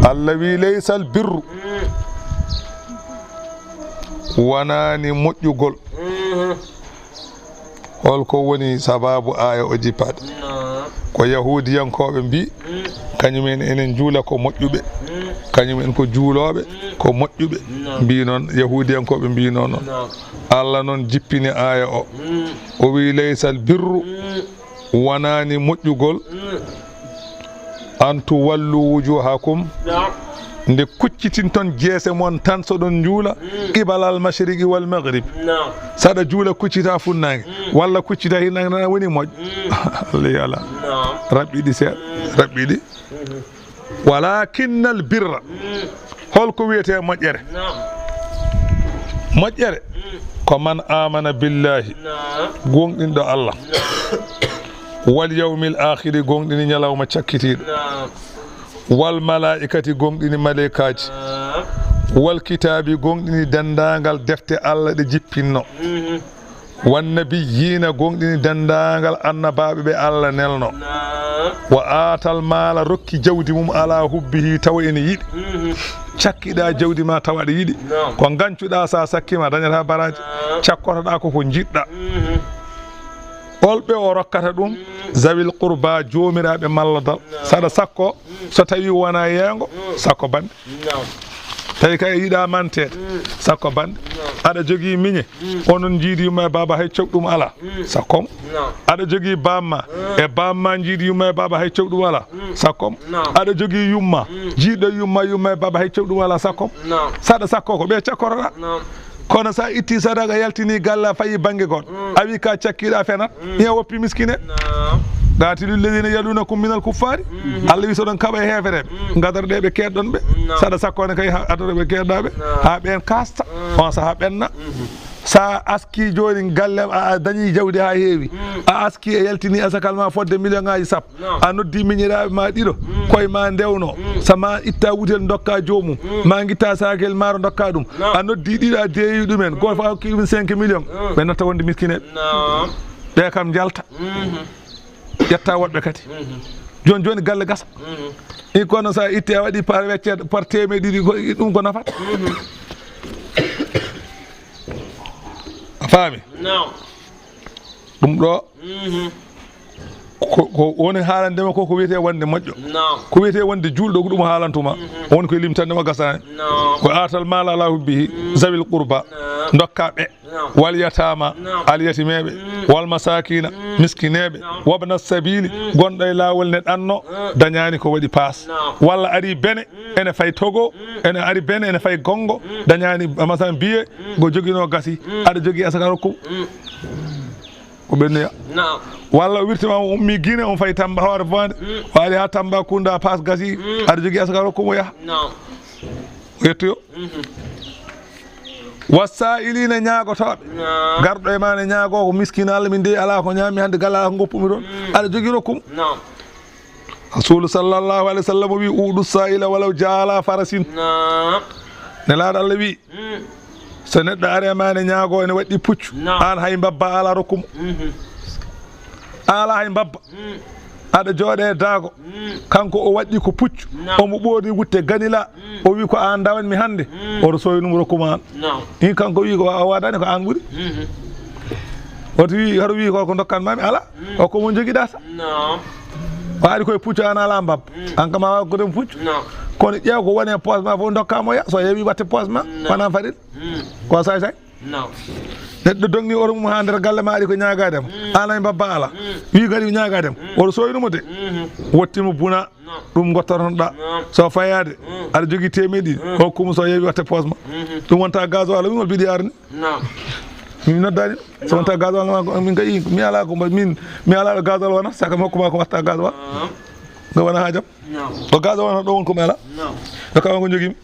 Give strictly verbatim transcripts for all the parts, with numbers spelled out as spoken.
Allah wi: "Laysal birru." Wanaani moƴƴugol. Holko woni sababu aaya o jippaade? Ko yahuudiyankooɓe mbii, kañum en enen juula ko moƴƴuɓe. Kañum en ko juulooɓe, ko moƴƴuɓe. Mbii noon, yahuudiyankooɓe mbii noon. Allah noon jippini aaya o. O wi: "Laysal birru." Wanaani moƴƴugol. "An tuwallu wujuhakum." Nde kuccitinton jeese mon tan so ɗon njuula, "qibalal mashriqi wal maghrib." Saɗa juula kuccita funnaange, walla kuccita hinnaange, nana woni moƴƴo. Allah ala. Raɓɓiɗi seeɗa, raɓɓiɗi. "Walakinnal birra." Holko wiyetee moƴƴere? Moƴƴere ko man amana billahi, gooŋɗinɗo Allah, wal yawmil akhiri, gooŋɗini ñalawma cakkitiiɗo, wal malaikati, gooŋɗini maleykaaji, wal kitaabi, gooŋɗini denndaangal defte Allah ɗe jippinno, wan nabiyyiina, gooŋɗini denndaangal annabaaɓe ɓe Allah nelno. Wa aatal maala, rokki jawdi mum, ala hubbihi, tawa ene yiɗi. Cakkiɗa jawdi ma tawa aɗa yiɗi. Ko gancuɗa, sa sakkima dañata baraji. Cakkotoɗa ko ko jiɗɗa. Olɓe o rokkata ɗum, zawil qurba, joomiraaɓe malladal. Saɗa sakko, so tawi wona yeengo, sakko bande. Tawi kay yiɗa mante, sakko bande. Aɗa jogii miñe, onon njiidi yumma e baaba hay cogɗum ala, sakko mo. Aɗa jogii bamma, e bamma njiidi yumma e baaba hay cogɗum ala, sakko mo. Aɗa jogii yumma, jiiɗo yumma, yumma e baaba hay cogɗum ala, sakko mo. Saɗa sakko ko ɓe cakkotoɗa. Kono sa itti sadaka, yaltini galle, a fayi bannge goɗɗo, a wi ka cakkiɗa fenat, ina woppi miskine. Qatilu lladhina yalunakum minal kuffari. Allah wi so ɗon kaɓa e heefereɓe, gadoroɗe ɓe keedɗon ɓe. Saɗa sakko ne kay ha adoro ɓe keedɗaɓe, ha ɓen kasta, on saha ɓenna. Sa aski joni galle, a, a dañi jawdi ha heewi, a aski, a yaltini asakal ma fodde million ngaji sappo. A noddi miñiraaɓe ma ɗiɗo, koye ma ndewno, sama itta wutel dokka joomum, ma ngitta sakel maaro dokka ɗum. A noddi ɗiɗo, a deeyi ɗumen, goto fof a hokki ɗum cinq millions. Ɓe natta wonde miskineɓe. Ɓe kam njalta. Ƴetta woɗɓe kadi. Joni joni galle gasa. I kono sa itti a waɗi par weccere, par teemeɗe ɗiɗi, ko ɗum ko nafata. A faami? Ɗum ɗo ko, ko woni haalande ma ko, ko wiyete wonde moƴƴo. Ko wiyete wonde juulɗo, ko ɗum haalantuma. Woni koye limtande ma gasani. Ko atal mala ala hubbihi, zawil qurba. Dokka ɓe. Wal yatama, al yatimeɓe. Wal masakina, miskineɓe. Wabna sabili, gonɗo e lawol ne ɗanno, dañani ko waɗi paas. Walla ari bene, ene fay Togo, ene ari bene, ene fay Gongo, dañani, masalan, biye, go jogino gasi, aɗa jogi asaka rokku. Ko ɓennuya. Naam. Walla o wirtima, o ummi Guinée, on fayi Tamba, Hoore Fonde, o ari ha Tambacounda, paas gasi, aɗa jogi asaka rokku mo yaha. Naam. Yettoyo. Wasa'ilina, ñaagotoɓe. Naam. Garɗo e ma ne ñaago ko miskina, Allah min de ala ko ñaami hande, gala ko goppumi ɗon. Aɗa jogi rokku mo. Naam. Rasulu sallallahu alaihi wasallam wi, "Udu sa'ila walaw jaa ala farasin." Naam. Nelaaɗo Allah wi, so neɗɗo ari e ma ne ñaago, ene waɗɗi puccu, an hay mbabba ala rokku mo. Ala hay mbabba. Aɗa jooɗe e daago. Kanko o waɗɗi ko puccu. Omo ɓoorni wutte ganila. O wi, "Ko an dawan mi hande." Oto soynu mo rokku ma an. In kanko wi ko wa-, o waɗani ko an ɓuri. Oto wi, hoto wi ko, ko dokkan mami ala. O ko mo jogiɗa sa. O ari koye puccu, an ala mbabba. An kam a wawa ko dem puccu. Kono ƴeew ko woni e poos ma fof, dokka mo ya. So yewi watte poos ma, wona faril. Ko say say. Neɗɗo dogni oto mum ha nder galle ma, ari ko ñagadema. An ay mbabba ala. Wi gari ñagadema. Oto soynu mo de. Wotti mo buna. Ɗum gottotonoɗa. So fayade, aɗa jogii teemeɗe ɗiɗi, hokku mo, so yewi watte poos ma. Ɗum wonta gasoil, wingol biɗi arni. Min noddani. So wonta gasoil ma ko min gayi, mi ala ko mba-, min, mi ala ɗo gasoil wona, saka mi hokku ma ko watta gasoil. Nga wona hajam. Ɗo gasoil wona ɗo won ko mi ala. Ɗo kama ko jogimi.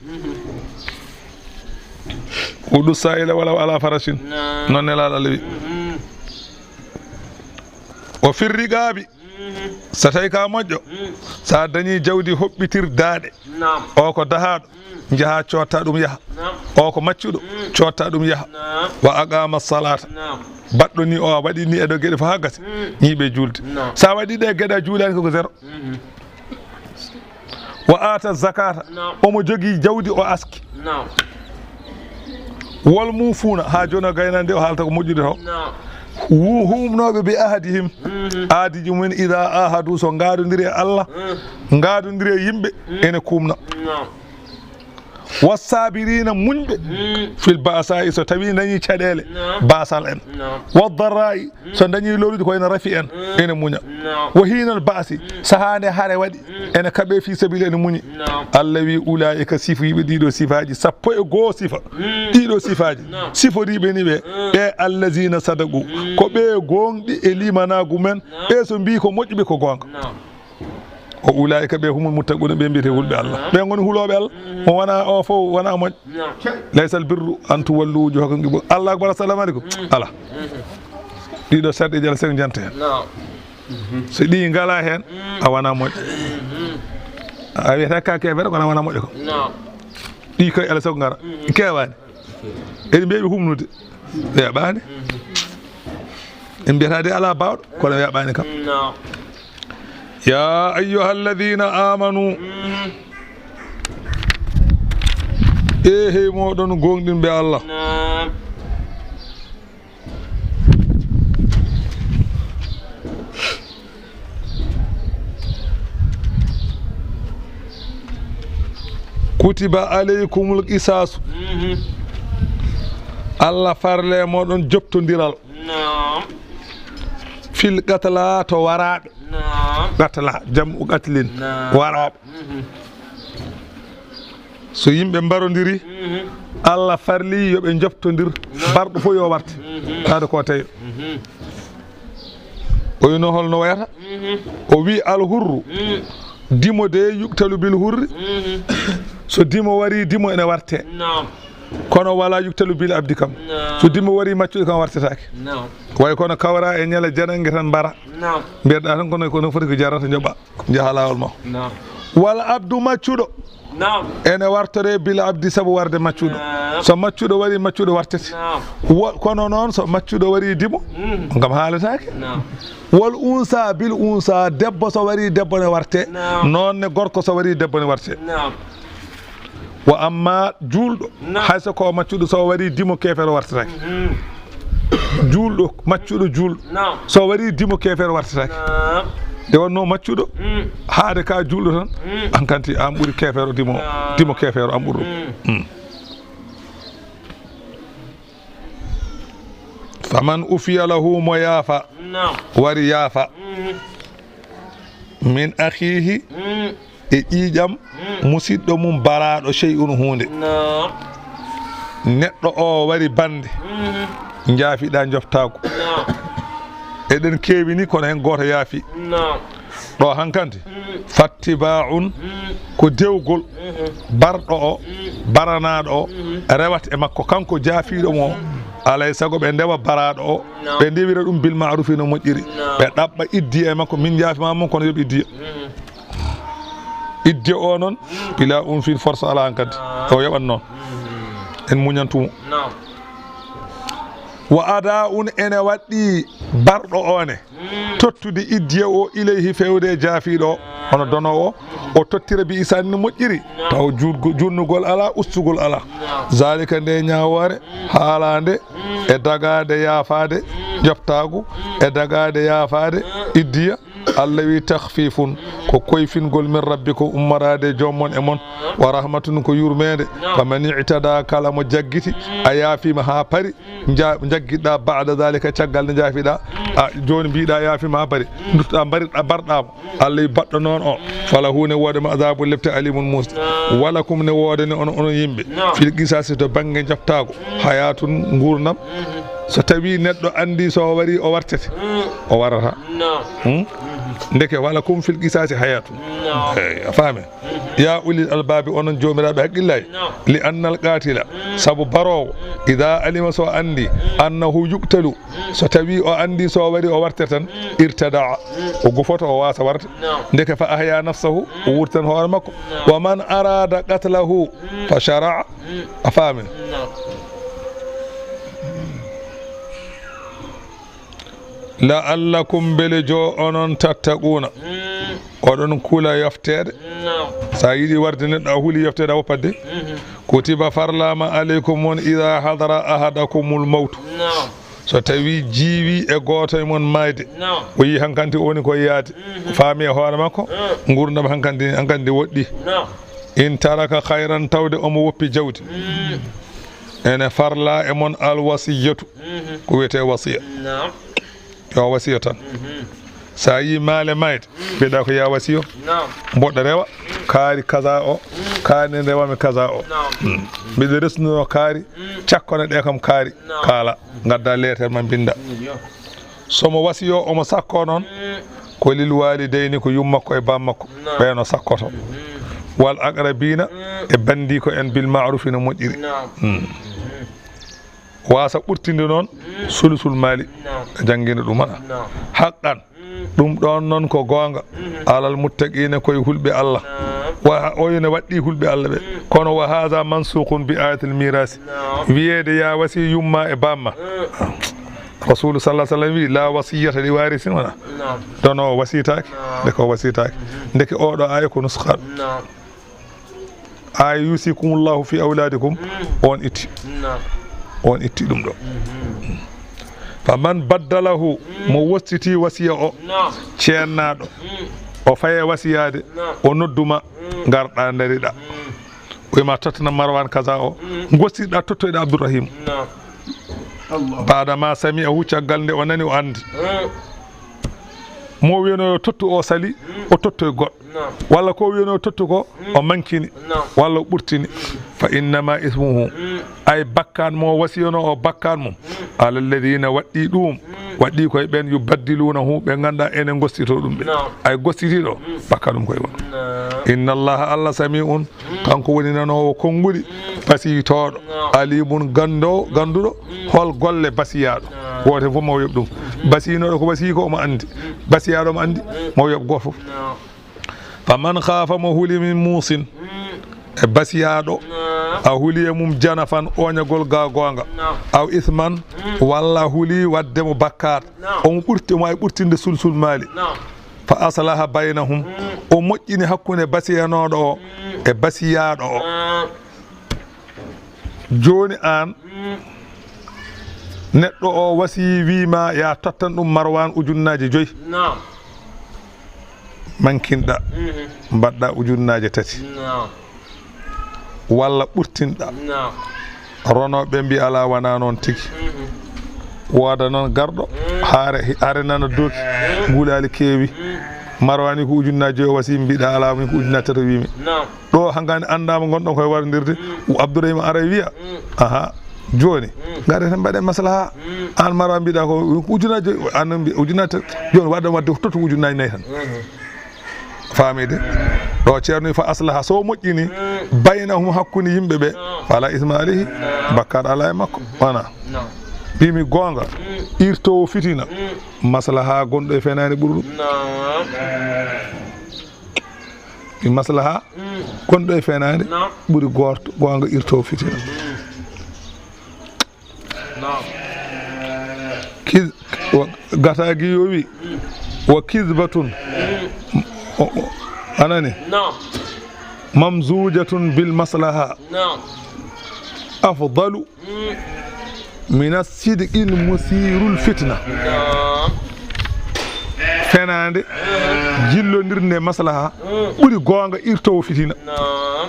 Udu sa'ila walaw ala farasin. Non Nelaaɗo Allah wi. O firri gaabi. So tawi ka moƴƴo, sa dañi jawdi hoɓɓitir daaɗe, o ko dahaaɗo, njaha cotta ɗum yaha. O ko maccuɗo, cotta ɗum yaha. Wa aqama salata. Baɗɗo ni o a waɗi ni e ɗo geɗe fof ha gasi. Ñiiɓe julde. Sa waɗi ɗe geɗe a juulani ko ko zéro. Wa aata zakata. Naam. Omo jogii jawdi, o aski. Naam. Wal muufuuna, haa jooni o gaynaande, o haalta ko moƴƴude taw. Naam. Hu-, huumnooɓe bi ahadihim, mhm, aadiiji mumen, idaa ahadu, so ngaadondiri e Allah, mhm, ngaadondiri e yimɓe, mhm, ene kuumna. Naam. Wassaabiriina, muñɓe, mhm, fil ba'saa'i, so tawii dañii caɗeele, naam, baasal en. Naam. Waddarraa'i, so dañii loruuji ko ene rafi en, mm, ene muña. Naam. Wa hiinal ba'si, mm, sahaa nde hare waɗi, mm, ene kaɓe fii sabiili, ene muñi. Naam. Allah wi, ulaa'ika, sifoyiiɓe ɗiɗo sifaaji, sappo e goo sifa. Mm. Ɗiɗo sifaaji, naam, siforiiɓe ni ɓe, mm, ɓe allaziina sadaqu, mm, ko ɓe gooŋɗi e liimanaagu men, naam, ɓe so mbii ko moƴƴi ɓe ko goonga. Naam. O ulaa'ika ɓe humul muttaquuna, ɓe mbiyetee hulɓe Allah. Ɓe ngoni hulooɓe Allah. Mo wona o fof wona moƴƴo. Naam. Laysal birru an tuwallu wujuhakum qibal. Allahu akbar, assalamu aleykum. Mm. Ala. Mhm. Ɗiɗo sarɗi jala sen jante hen. Naam. So ɗi ngala hen, mm, a wona moƴƴo. Mhm. A wiyata ka keefeero, kono a wona moƴƴo ko. Naam. Ɗi koye Allah sago ngara. Mhm. Keewani. Eɗi mbiya ɓe humnude. Weeɓaani. En mbiyata de alaa baawɗo, kono weeɓaani kam. Naam. Ya ayyuha alladhina amanu. Mm. E hey moɗon gooŋɗinɓe Allah. Naam. Kutiba alaykumul qisaasu. Mhm. Allah farle moɗon joptondiral. Naam. Fil qatla, to waraaɓe. Naam. Qatla, jam'u qatlin. Naam. Waraaɓe. Mhm. So yimɓe mbarondiri, mhm, Allah farli yo ɓe njoftondir, naam, barɗo fof yo warte, mhm, taade ko tawi. Mhm. O wino holno wayata? Mhm. O wi, al hurru, mhm, dimo de, yuktalu bil hurri. Mhm. So dimo wari, dimo ene warte. Naam. Kono wala yuktalu bil abdi kam. Naam. So dimo wari maccuɗo kam wartetaake. Naam. Way kono kawra e ñala janange tan mbara. Naam. Mbiyeɗa tan kono, kono foti ko jarata njoɓa. Njaha laawol ma. Naam. Wal abdu maccuɗo. Naam. Ene wartore bil abdi sabu warde maccuɗo. Naam. So maccuɗo wari, maccuɗo wartete. Naam. Wo-, kono noon so maccuɗo wari dimo, mm, kam haaletaake. Naam. Wal unsa bil unsa, debbo so wari debbo ne warte. Naam. Noon ne gorko so wari debbo ne warte. Naam. Wa amma juulɗo, naam, hay so ko maccuɗo, so o wari dimo keefeero wartetaake. Mhm. Juulɗo, maccuɗo juulɗo. Naam. So o wari dimo keefeero wartetaake. Naam. Nde wonno maccuɗo, mm, haade ka juulɗo tan, mm, an kanti an ɓuri keefeero dimo, naam, dimo keefeero an ɓuri ɗum. Mm. Mm. Faman ufiya lahu, mo yaafa, naam, wari yaafa. Mhm. Min akhihi, mm, e ƴiiƴam, mm, musiɗɗo mum baraaɗo shay'un huunde. Naam. Neɗɗo o wari bande, mm, njaafiɗa njoftaagu. Naam. Eɗen keewi ni, kono hen gooto yaafi. Naam. Ɗo hankante, mm, fattiba'un, mm, ko dewgol, mhm, barɗo o, mm, baranaaɗo o, mhm, rewat e makko, kanko jaafiiɗo mo. Mm. Alay sago ɓe ndewa baraaɗo o, naam, ɓe ndewira ɗum bil ma'rufi no moƴƴiri. Naam. Ɓe ɗaɓɓa iddi e makko, min njaafima mum, kono yoɓ iddi. Mm. Iddi o noon, mm, bila un fin force ala hankadi. Naam. O yoɓat noon. Mm. En muñantumo. Naam. Wa ada'un, ene waɗɗi barɗo o ne. Mm. Tottude iddiya o ilayhi, fewde e jaafiiɗo o, hono dono o, o tottira bi ihsaanin no moƴƴiri, naam, taw juutgo-, juutnugol alaa, ustugol alaa. Naam. Zalika, nde ñaawoore, mm, haalaande, mm, e dagaade yaafaade, mm, njoftaagu, mm, e dagaade yaafaade, mm, iddiya. Mm. Allah wi, takhfifun, mm, ko koyfingol min rabbikum, ummoraade e joom mon e mon, naam, wa rahmatun, ko yurmeende. Naam. Faman i'tada, kala mo jaggiti, mm, a yaafiima haa pari, nja-, jaggiɗa ba'da zalika, caggal nde njaafiɗa, a jooni mbiɗa yaafima bari, duttoɗa mbaritɗa, mbarɗamo, Allah yi baɗɗo noon o, falahu, ne woodema azabun, lepte, alimun, musde. Walakum, ne woodani on, onon yimɓe, fil qisasi, to bangge njaftaago, hayatun, ngurdam. So tawi neɗɗo andi so o wari o wartete, o warata. Hmm? Ndeke walakum fil qisasi hayatun. Eyi, a faami? Ya ulil albabi, onon joomiraaɓe haqqillaaji. Naam. Li annal qatila, mm, sabu baroowo, mm, ida alima, so anndi, mm, annahu yuqtalu, mm, so tawi o anndi so o wari o wartete tan, mm, irtada, mm, o gufoto, o waasa warde. Naam. Ndeke fa ahya nafsahu, o, mm, wurtan hoore makko. Naam. Wa man arada qatlahu, mm, fa shara. Mm. A faami? Naam. La'allakum, mbele jo onon, tattaquna. Mm. Oɗon kula yofteede. Naam. So a yiɗi warde neɗɗo, a huli yofteede, a woppat de. Mhm. Kutiba, farlaama, aleykum on, idaa hadara ahadakumul mawtu. Naam. So tawi jiiwi e gooto e mon maayde, naam, o yii hankanti o woni ko yaade, mhm, faami e hoore makko, mm, nguurndam hankanti, hankanti woɗɗi. Naam. In taraka khayran, tawde omo woppi jawdi. Mm. Ene farla e mon al wasiyatu, mhm, ko wiyetee wasiya. Naam. Yo wasiya tan. Mhm. So a yii maale maayde, mm, mbiɗa ko ya wasiyo. Naam. Mboɗo rewa kaari kaza o, mm, kaari ne rewami kaza o. Naam. Mm. Mbiɗo resnunoo kaari, mm, cakkone ɗe kam kaari, naam, kaala, ngadda leeter ma mbinnda. Mm, yo. So mo wasiyo omo sakko noon, mm, ko lil walidayni, ko yummakko e bammakko, naam, ɓeen o sakkoto. Mm. Wal aqrabina, mm, e banndiiko en bil ma'rufi no moƴƴiri. Naam. Mm. Mm. Waasa ɓurtinde noon, mm, sulusul maali. Naam. Janngina ɗum ana. Naam. Haqqan. Mm. Ɗum ɗoon noon ko goonga. Mhm. Alal muttaqiina, koye hulɓe Allah. Naam. Wa, o ene waɗɗii hulɓe Allah ɓe. Mm. Kono wa haza mansuqun bi ayatil mirasi. Naam. Wiyeede ya wasi yumma e bamma. Mm. Rasulu sallallahu alaihi wasallam wi, "La wasiyata li warisin," wona. Naam. Dono wasitaaki. Naam. Nde ko wasitaaki. Mhm. Ndeke oɗo aaya ko nuskha. Naam. Aaya yusikumullahu fi awladikum, mm, on itti. Naam. On itti ɗum ɗo. Mhm. Fa man baddalahu, mm, mo wostiti wasiya o, naam, ceennaaɗo, mm, o faye wasiyaade, naam, o nodduma, mm, ngarɗa ndariɗa. Mm. O wima tottana Marwan kaza o, mm, gostirɗa tottoyɗa Abdourahim. Naam. Allah. Baada ma sami'ahu, caggal nde o nani o anndi. Mm. Mo wiyano yo tottu o sali, mm, o tottoy goɗɗo. Naam. Walla ko wiyano tottu ko, mm, o mankini. Naam. Walla o ɓurtini. Mm. Fa innama ismuhu. Mm. Ay bakkan mo wasiyano o bakkan mum. Mm. Ala alladhina waɗɗi ɗum. Mm. Waɗɗi koye ɓen yubaddilunahu, ɓe ngannduɗaa ene gostito ɗum ɓe. Naam. Ay gostitiɗo, mm, bakkan ɗum koye mum. Naam. Inna Allaha, Allah sami'un, mm, kanko woni nanoowo konguɗi, mm, basiitooɗo, naam, alimun gando, ganduɗo, mm, hol golle basiyaaɗo. Naam. Woote fof mo yoɓ ɗum. Mm. Basiinooɗo ko basii ko omo anndi. Mm. Basiyaaɗo omo anndi, mm, mo yoɓ gooto fof. Naam. Faman khafa, mo huli, min muusin, mm, e basiyaaɗo, naam, a huli e mum janafan, ooñagol ga goonga, naam, aw isman, mm, walla a huli waɗde mo bakkaat, naam, omo ɓurti, omo waawi ɓurtinde sulsul maali, naam, fa aslaha baynahum, mm, o moƴƴini hakkunde basiyanooɗo o, mm, e basiyaaɗo o. Naam. Jooni aan, mm, neɗɗo o wasii, wiima ya tottan ɗum Marwan ujunnaaje joyi. Naam. Mankinɗa, mhm, mbaɗɗa ujunnaaje tati. Naam. Walla ɓurtinɗa. Naam. Ronooɓe mbi alaa, wonaa noon tigi. Mhm. Wooda noon garɗo, mm, haare, haare nana dooki, mm, nguulaali keewi. Mm. Marwani ko ujunnaaje joyi o wasii, mbiɗa alaa, min ko ujunnaaje tati o wiimi. Naam. Ɗo hankkandi anndaama ngonɗon koye warondirde. Mm. Abdourahima ara wiya, mm, aha, jooni, mm, ngaɗen tan mbaɗen maslaha. Mm. Aan Marwa mbiɗa ko, ko ujunnaaje joyi, aan noon mbi ujunnaaje tati. Jooni waɗɗen waɗde ko tottu ujunnaaje nayi tan. Mhm. Faamii de? Ɗo ceerno wi fa aslaha, so moƴƴini, mm, baynahum, hakkunde yimɓe ɓe, naam, fala isma alayhi, naam, bakkaat alaa e makko. Wona? Naam. Mbimi goonga, mm, irtoowo fitina, mm, maslaha gonɗo e fenaande ɓuri ɗum. Naam. Mi maslaha, mm, gonɗo e fenaande, naam, ɓuri goorto, goonga irtoowo fitina. Mm. Naam. Kid-, wa-, gataagi yo wi, mm, wa kidbatun. Mm. O, o, anani? Naam. Mamzujatun bil maslaha. Naam. Afdalu, mm, mina sidqin musirul fitna. Naam. Fenaande, mm, jillondirnde maslaha, mm, ɓuri goonga irtoowo fitina. Naam.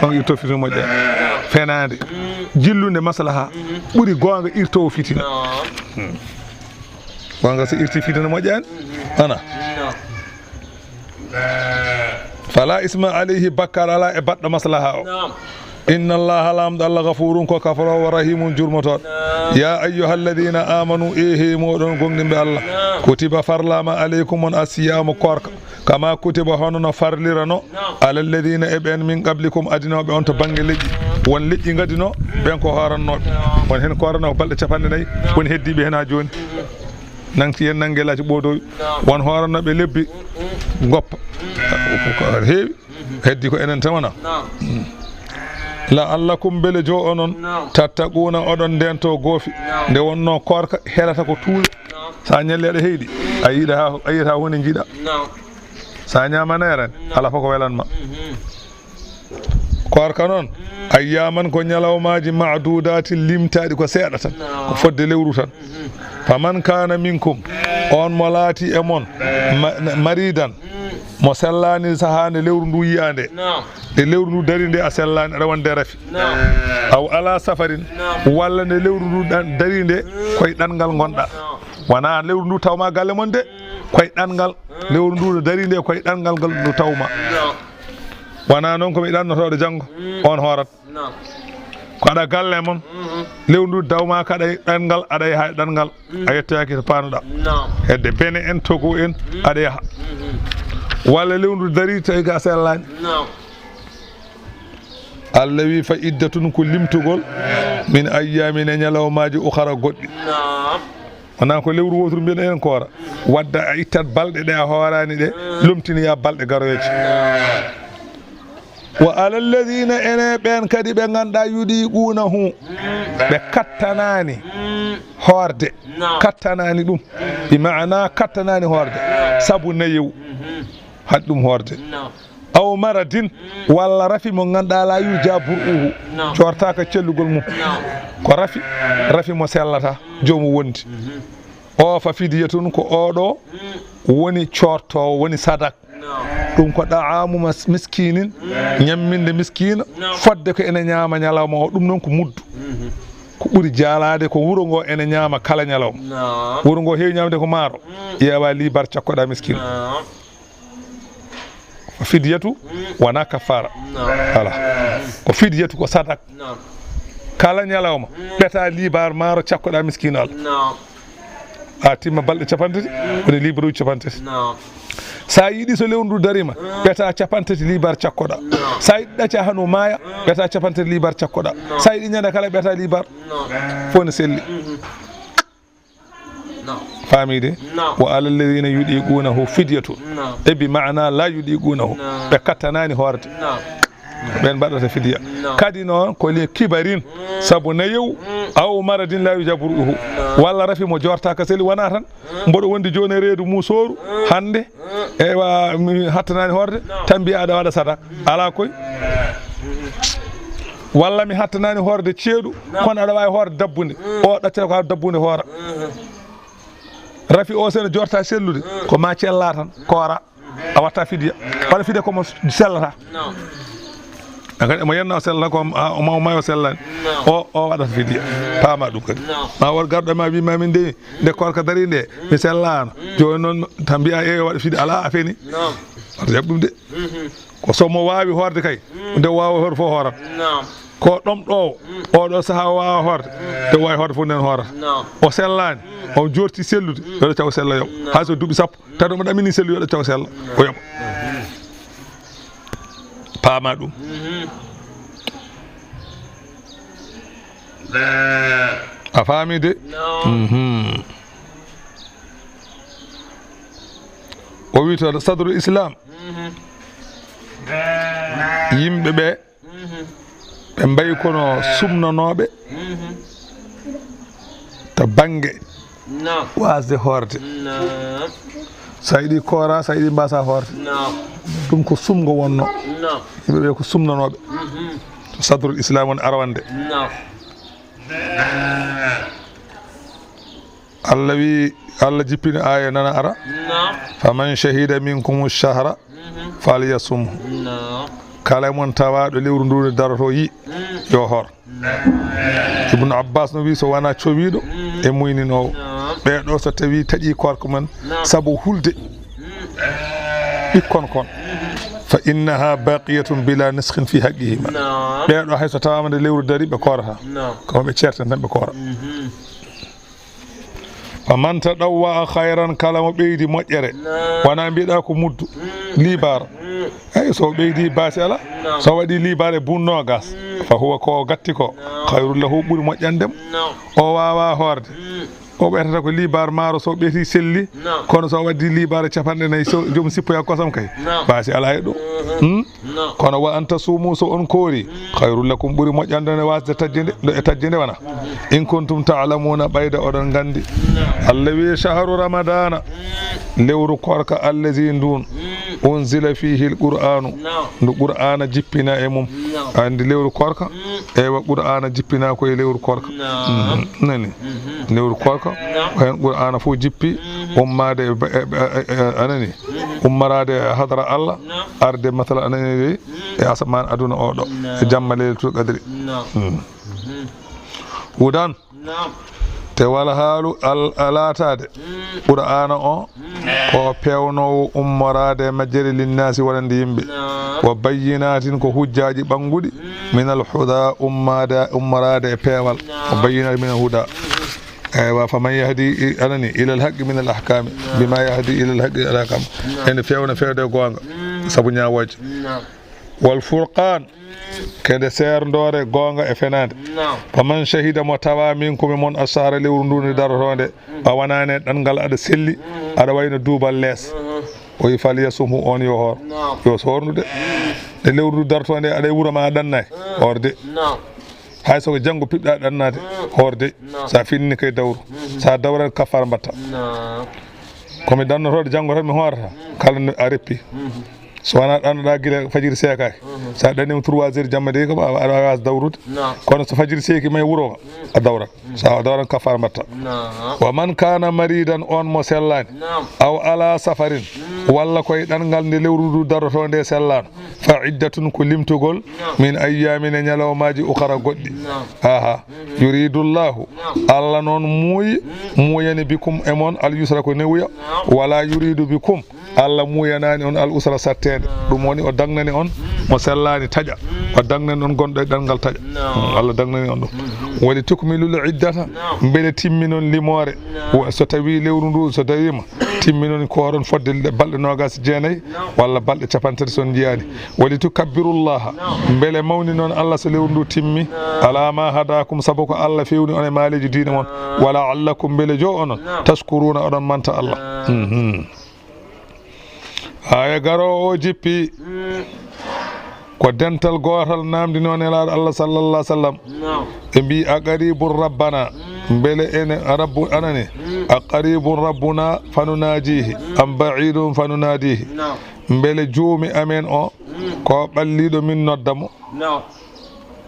Goonga irtoowo fitina moƴƴaani. Fenaande, mm, jillunde maslaha, mm, ɓuri goonga irtoowo fitina. Naam. Hmm. Goonga so irti fitina moƴƴaani. Mm. Ana? Naam. Fala isma alayhi, bakkaat alaa e baɗɗo maslaha o. Naam. Inna Allaha, Laamɗo Allah, gafurun ko kafaroowo, rahimun jurmotooɗo. Naam. Ya ayyuhalladhina amanu, e hey mooɗon gomɗinɓe Allah. Naam. Kutiba, farlaama, alaykum on, assiyamu, koorka. Kama kutiba, hono no farlirano, naam, ala alladhina, e ɓen, min qablikum, adinooɓe on to bannge leƴƴi. Won leƴƴi ngadinoo, ɓen ko hoorannooɓe. Naam. Won heen kooranoo ko balɗe capanɗe nayi, naam, won heddiiɓe heen haa jooni. Nangti en nannge laaci ɓoodoowi. Naam. Won hoorannooɓe lebbi, mm, mm, ngoppa. Mm. Ko heewi. Mm-hmm. Heddi ko enen tan wona. Naam. Mm. La'allakum, mbele jo onon, naam, tattaquuna, oɗon ndento goofi. Naam. Nde wonnoo koorka helata ko tuuyo. Naam. So a ñalli aɗa heyɗi, a yiɗa haa, a yiyata huunde njiɗa. Naam. Sa ñaama neere, ala fof ko welan ma. Koorka noon, ayyaman ko ñalawmaaji ma'dudatin limtaaɗi ko seeɗa tan, ko fodde lewru tan. Faman kana minkum, on mo laati e mon, ma-, maridan, mo sellaani sahaa nde lewru ndu yiyaa nde, nde lewru ndu dari nde a sellaani, aɗa wonde rafi. Aw ala safarin, walla nde lewru ndu ɗan-, dari nde koye ɗanngal ngonɗa. Wona lewru ndu tawma galle mon de, koye ɗanngal. Lewru ndu no dari nde koye ɗanngal ngal no tawma. Wona noon ko mi ɗannotooɗo janngo, on hoorat. Ko aɗa galle mon, lewru ndu dawma kaɗa e ɗanngal, aɗa yaha e ɗanngal, a yettaaki to paanoɗa. Hedde Bene en, Togo en, aɗa yaha. Walla lewru ndu dari tawi ga sellaani. Allah wi fa iddatun ko limtugol min ayyamin e ñalawmaaji ukhara goɗɗi. Wona ko lewru wooturu mbiyen enen koora. Wadda a ittat balɗe ɗe a hooraani ɗe, lomtinoya balɗe garoyooje. Wa ala alladhina, ene ɓeen kadi ɓe ngannduɗaa yudiqunahu, ɓe kattanaani hoorde, kattanaani ɗum, bi maana kattanaani hoorde, sabu nayewu, haɗi ɗum hoorde. Aw maradin, walla rafi mo ngannduɗaa la yurja bur'uhu, jortaaka cellugol mum. Ko rafi, rafi mo sellata, joomum wondi. O fa fidiyatun, ko oɗo woni cortoowo, woni sadak. Ɗum ko da'amu mas-, miskinin, ñamminde miskina, fodde ko ene ñaama ñalawma o, ɗum noon ko muddu. Ko ɓuri jaalaade ko wuro ngo ene ñaama kala ñalawma. Wuro ngo heewi ñaamde ko maaro, ƴeewa liibar cakkoɗa miskina. Ko fidiyatu, wona kaffara. Ala. Ko fidiyatu, ko sadak. Kala ñalawma, ɓeta liibar maaro cakkoɗa miskina Allah. A timma balɗe capanɗe tati, woni liibaruuji capanɗe tati. Sa yiɗi so lewru ndu darima, ɓeta capanɗe tati liibar cakkoɗa. Sa yiɗi ɗaca hano maaya, ɓeta capanɗe tati liibar cakkoɗa. Sa yiɗi ñande kala, ɓeta liibar. Fof ne selli. Faamii de? Wa ala alladhina yudiqunahu fidyatun. E bi maana la yudiqunahu. Ɓe kattanaani hoorde. Ɓeen mbaɗata fidiya. Kadi noon ko li kibarin, sabu nayewu, aw maradin la yurja bur'uhu. Walla rafi mo jortaaka seli, wona tan mboɗo wondi jooni e reedu musooru hannde, ewa, mi hattanaani hoorde, tan mbiya aɗa waɗa sadak. Alaa koy. Walla mi hattanaani hoorde ceeɗu, kono aɗa waawi hoorde dabbunde. O ɗaccata ko dabbunde hoora. Rafi o sene jorta sellude, ko ma cella tan, koora. A watta fidiya. Waɗa fidiya ko mo sellata. An kadi mo yenna o sellata ko, a, o ma, o ma o sellani. O, o waɗata fidiya. Paama ɗum kadi. Ma won garɗo ma wi ma min de, nde koorka dari nde, mi sellaano. Jooni noon tan mbiya e waɗa fidiya, ala a feni. Wata jaɓ ɗum de. Ko so mo waawi hoorde kay, nde waawa hoorde fof hoorat. Ko ɗomɗoowo, oɗo sahaa o waawa hoorde, nde waawi hoorde fof nden hoorata. O sellaani, o jorti sellude, yo ɗacca o sella yoɓa. Hay so duuɓi sappo, tawi omo ɗamini sellu, yo ɗacca o sella, o yoɓa. Paama ɗum. A faami de? Mhm. O wi to sadrul Islam, yimɓe ɓe, ɓe mbayi kono sumnanooɓe to bannge waasde hoorde. Sa yiɗi koora, sa yiɗi mbaasa hoorde. Ɗum ko sumgo wonno. Yimɓe ɓe ko sumnanooɓe to sadrul Islam woni arwande. Allah wi, Allah jippini aaya nana ara. Faman shahida minkumu shahra falyasumhu. Kala mon tawaaɗo lewru ndu ne daroto yi, yo hor. Ibnu Abbas no wi, so wona cowiiɗo e muyninoowo. Ɓeeɗo so tawi taƴi koorka mum sabu hulde ɓikkon kon, fa innaha baqiyatun bila nisqin fi haqqihima. Ɓeeɗo hay so tawaama nde lewru dari ɓe koorata. Ko ɓe ceerten tan ɓe koora. Faman tadawwa khayran, kala mo ɓeydi moƴƴere, wona mbiɗa ko muddu, liibar. Eyi, so ɓeydi baasi ala, so waɗi liibar e bunno gas, fa huwa, ko gatti ko, khayrun lahu, ɓuri moƴƴandem. O waawa hoorde. O ɓetata ko liibar maaro so ɓetii selli. Naam. Kono so waddi liibar capanɗe nayi, so joom sippoya kosam kay. Naam. Baasi alaa e ɗum. Mhm. Hmm? Naam. Kono wa an tasuumu, so on koori, mm, khayrun lakum, ɓuri moƴƴande nde wasde tajjinde, nde e tajjinde wona. Mhm. In kuntum ta'lamuuna, ɓayde oɗon nganndi. Naam. Allah wi, shahru ramadaana, mm, lewru koorka, allazi, ndun, mm, unzila fiihi l-Qur'aanu, naam, ndu Qur'aana jippina e mum. Naam. A anndi lewru koorka? Mm. Ewa, Qur'aana jippina ko e lewru koorka. Naam. Mhm. Nani? Mhm. Lewru koorka, naam, ko heen Qur'aana fof jippi, mhm, ummaade e ba-, e, e, e, a nani? Mhm. Ummoraade e hadara Allah, naam, arde masala a nani de, mhm, e asamaan aduna o ɗo, naam, e jamma Laylatul Qadri. Naam. Mhm. Mhm. Hudan. Naam. Te wal haalu al-, a laataade. Mm. Qur'aana o, mm, ko peewnoowo ummoraade e majjere linnaasi wonande yimɓe. Naam. Wa bayyinaatin, ko hujjaaji ɓannguɗi, mm, minal huda, ummaade, ummoraade e peewal. Naam. Wa bayyinaatin minal huda. Mm. Eywa, faman yahdi, i-, a nani, ilal haqqi minal ahkaami. Naam. Bima yahdi ilal haqqi minal ahkaami. Naam. Ene feewna feewde e goonga. Mm. Sabu ñaawooje. Naam. Wal furqaan, kede seerndoore goonga e fenaande. Naam. Faman shahida, mo tawa minkum, e mon, ashahra, lewru ndu nde darotoonde, mm, a wanaani e ɗanngal, aɗa selli, mm, aɗa wayno duubal lees. Mhm. O wi, falyasumhu, on yo hoor. Naam. Yo soornu de. Mm. Nde lewru ndu darotoonde, aɗa e wuro ma, a ɗannaay. Mm. Hoor de. Naam. Hay so ko janngo piɓɗa ɗannaade, mm, hoor de. Naam. Sa finni kay dawru. Mhm. Sa dawran, kaffara mbatta. Naam. Ko mi ɗannotooɗo, janngo tan mi hoorata. Mm. Kala no a reppi. Mhm. So wonaa ɗannoɗaa gila fajiri seekaaki. Mhm. So a ɗanniima trois heures jamma de, ko a, aɗa waawi dawrude. Naam. Kono so fajiri seeki ma e wuro ma, mm, a dawrat. Mm. So a dawran, kafaara mbaɗta. Naam. Wa man kaana mariidan, on mo sellaani. Naam. Aw alaa safarin, mm, walla ko e ɗanngal nde lewru ndu darotoo nde sellaano. Mm. Fa iddatun, ko limtugol. Naam. Min ayyaamin, e ñalawmaaji, ukhara, goɗɗi. Naam. Aha. Mhm. Yuriidu Llaahu, naam, Allah noon muuyi, mm, muuyani bikum, e mon, al yusra, ko newuya. Naam. Wala yuriidu bikum, Allah muuyanaani on al usra, satteende. Ɗum woni o dagnani on mo sellaani taƴa. O dagnani on gonɗo e ɗanngal taƴa. Naam. Allah dagnani on ɗum. Mhm. Wali tukmilul iddata, naam, mbele timminon limoore. Naam. Wo-, so tawi lewru ndu, so tawiima, timminon kooron fodde le-, balɗe noogaas e jeenayi, naam, walla balɗe capanɗe tati so on njiyaani. Wali tukabbirullaha, naam, mbele mawninon Allah so lewru ndu timmi. Naam. Ala ma hadakum, sabu ko Allah fewni on e maaleeji diine mon. Naam. Wala allakum, mbele jo onon, naam, tashkuruna, oɗon manta Allah. Naam. Mhm. Aaya garoowo o jippi. Mm. Ko dental gootal naamndinoo Nelaaɗo Allah, sallallahu alaihi wasallam. Naam. Ɓe mbii, "A qaribun rabbana?" Mm. Mbele ene Rabbu anani? Mm. "A qaribun rabbuna fanunajihi, mm, am ba'idun fanunadihi?" Naam. Mbele Joomi amen o, mm, ko ɓalliiɗo min nodda mo? Naam.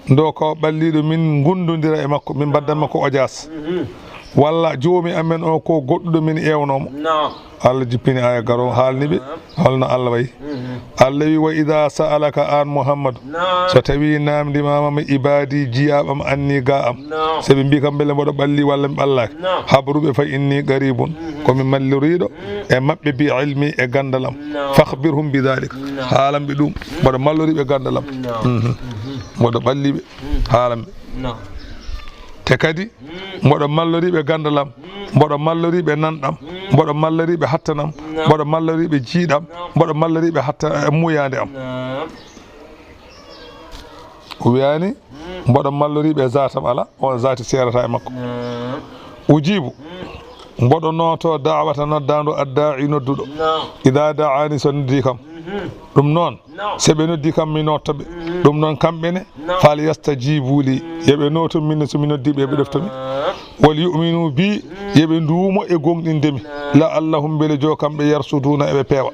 Ndo ko ɓalliiɗo min ngundondira e makko, min mbadda makko ojaas. Mhm. Walla Joomi amen o ko goɗɗuɗo min ewnoo mo? Naam. Allah jippini aaya garoowo, haalni ɓe, naam, holno Allah wayi. Mhm. Allah wi, "Wa idha sa'alaka," aan Muhammadu, naam, so tawi naamndimaama mi, "Ibadi," jiyaaɓe am, "anni," ga am. Naam. So ɓe mbii kam mbele mboɗo ɓalli walla mi ɓallaaki. Naam. Habru ɓe, "Fa inni qaribun," mhm, ko mi malloriiɗo, mhm, e maɓɓe, "bi ilmi," e ganndal am. Naam. "Fakhbirhum bi dhalik." Naam. Haalan ɓe ɗum. Mboɗo mallori ɓe ganndal am. Naam. Mhm. Mhm. Mboɗo ɓalli ɓe. Mm. Haalan ɓe. Naam. Te kadi, mm, mboɗo mallori ɓe ganndal am. Mm. Mboɗo mallori ɓe nanɗam. Mm. Mboɗo mallori ɓe hattanam. Naam. Mboɗo mallori ɓe jiiɗam. Naam. Mboɗo mallori ɓe hatta, eh, muuyaande am. Naam. O wiyaani, mm, mboɗo mallori ɓe zaatam, ala, on zaati seerata e makko. Naam. Ujibu. Mm. Mboɗo nooto da'wata noddaandu, adda'i nodduɗo. Naam. Idaa da'aani so noddi kam. Mhm. Ɗum noon, naam, so ɓe noddi kam mi nodda ɓe. Mhm. Ɗum noon kamɓe ne, naam, fal yastajibu li. Mhm. Yo ɓe nooto min ne so mi noddi ɓe, ɓe ɗofto mi. Naam. Wal yu'minu bi, mhm, yo ɓe nduumo e goongɗinde mi. Naam. La'allahum, mbele jo kamɓe, yarshuduna, eɓe peewa.